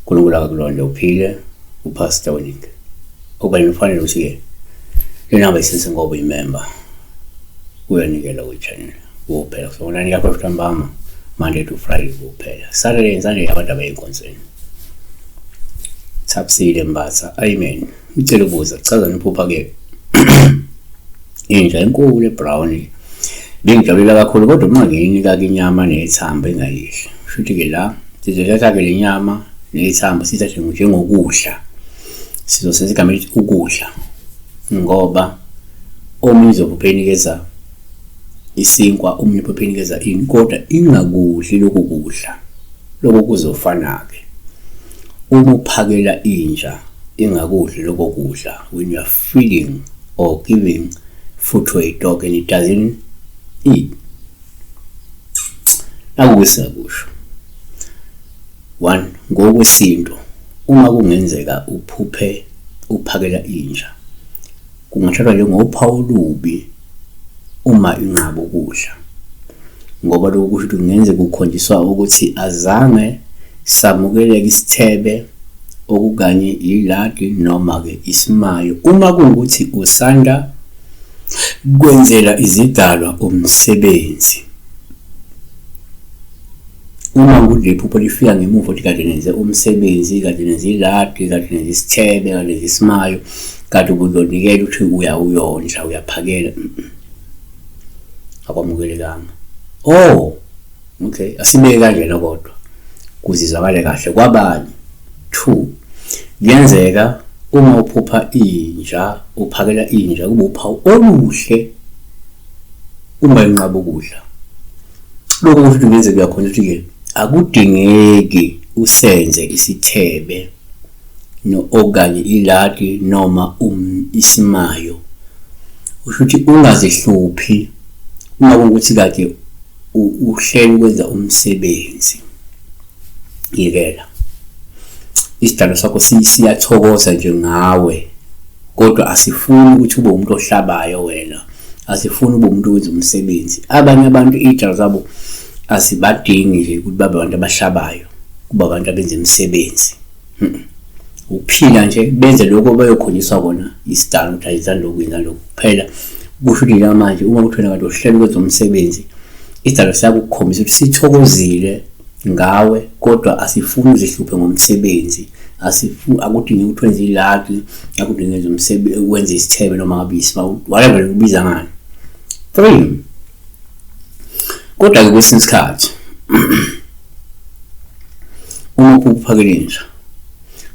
uNkulunkulu akakulonde uphile uPastor Weningi. Okuba nifanele ukuthi-ke le namba isense ngoba uyimember uyanikela kwi-channel kuphela. So unanika futhi ntambama Monday to Friday kuphela. Saturday and Sunday abantu abayinkonzweni. Thapsile Mbatha, amen. Ngicela ukubuza, chaza niphupha-ke inja enkulu ebrown bengijabulela kakhulu kodwa uma ngiyinika-ke inyama nethambo ingayidli. Shuthi-ke la sizothatha-ke le nyama nethambo sithathe njengokudla, sizosenza igama elithi ukudla ngoba omunye uzophupha enikeza isinkwa, omunye uphupha enikeza ini, kodwa ingakudli lokhu kudla. Lokho kuzofana-ke uma uphakela inja ingakudli lokho kudla, when you are feeding or giving food to a dog and it doesn't eat. Naku singakusho. One, ngokwesintu uma kungenzeka uphuphe uphakela inja kungathathwa njengophawu olubi uma inqaba ukudla ngoba lokhu kusho ukuthi kungenzeka kukhonjiswa ukuthi azange samukeleke isithebe okukanye iladi noma-ke isimayo uma kuwukuthi usanda kwenzela izidalwa umsebenzi. Uma ukuthi leli phupho lifika ngemuva ukuthi kade nenze umsebenzi, kade nenze iladi, kade nenze isithebe, kade nenze isimayo, kade ubuzonikela ukuthi uya uyondla, uyaphakela. Akwamukelekanga. Oh, okay, asibeke kanjena kodwa kuzizwakale kahle kwabanye. 2 kuyenzeka uma uphupha inja, uphakela inja kube uphawu oluhle uma inqaba ukudla. Lokho kusho ukuthi kungenzeka uyakhona ukuthi-ke akudingeki usenze isithebe no okanye iladi noma isimayo. Usho ukuthi ungazihluphi uma kuwukuthi kade uhlela ukwenza umsebenzi. Yekela. Isidalo sakho siyathokoza nje ngawe kodwa asifuni ukuthi ube umuntu ohlabayo wena. Asifuni ube umuntu owenza umsebenzi. Abanye abantu iy'tshalo zabo azibadingi nje ukuthi babe abantu abahlabayo, kuba abantu abenza imisebenzi. Ukuphila nje benze lokho abayokhonjiswa kona isidalo ukuthi ayenzani lokhu, yenzani lokhu kuphela. Kusho ukuthi njengamanje uma kuthi wena kade uhlela ukwenza umsebenzi, isidalo siyakukhombisa ukuthi sithokozile ngawe kodwa asifuni uzihluphe ngomsebenzi. Akudingeki ukuthi wenze iladi, akudingeki wenze umsebenzi, wenze isithebe noma ngabe isima, whatever ubiza ngani. 3 kodwa-ke kwesinye isikhathi uma uphupha uphakela inja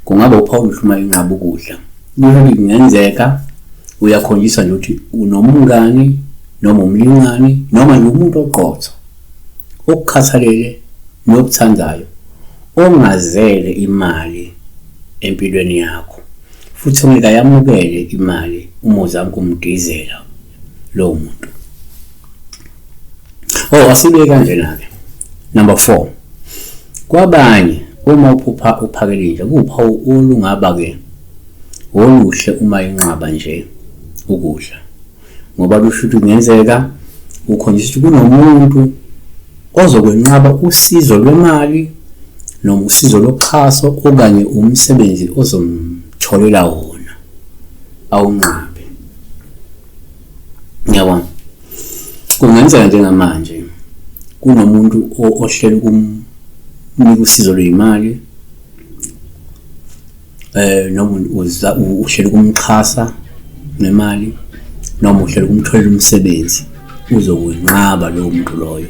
kungaba uphawu oluhle uma inqaba ukudla. Kusho ukuthi kungenzeka uyakhonjiswa nje ukuthi unomngani noma umlingani noma nje umuntu oqotho okukhathalele nokuthandayo ongazele imali empilweni yakho futhi ongeke ayamukele imali uma uzama ukumdizela lowo muntu. Oh, asibe kanjena-ke. Number 4. Kwabanye uma uphupha uphakela inja kuwuphawu olungaba-ke oluhle uma inqaba nje ukudla ngoba lusho ukuthi kungenzeka ukhonjiswa ukuthi kunomuntu ozokwenqaba usizo lwemali noma usizo loxhaso okanye umsebenzi ozomtholela wona awunqabe. Ngiyabona. Kungenzeka njengamanje kunomuntu ohlela ukumnika usizo lwey'mali noma uhlela ukumxhasa ngemali noma uhlela ukumtholela umsebenzi, uzowenqaba lowo muntu loyo.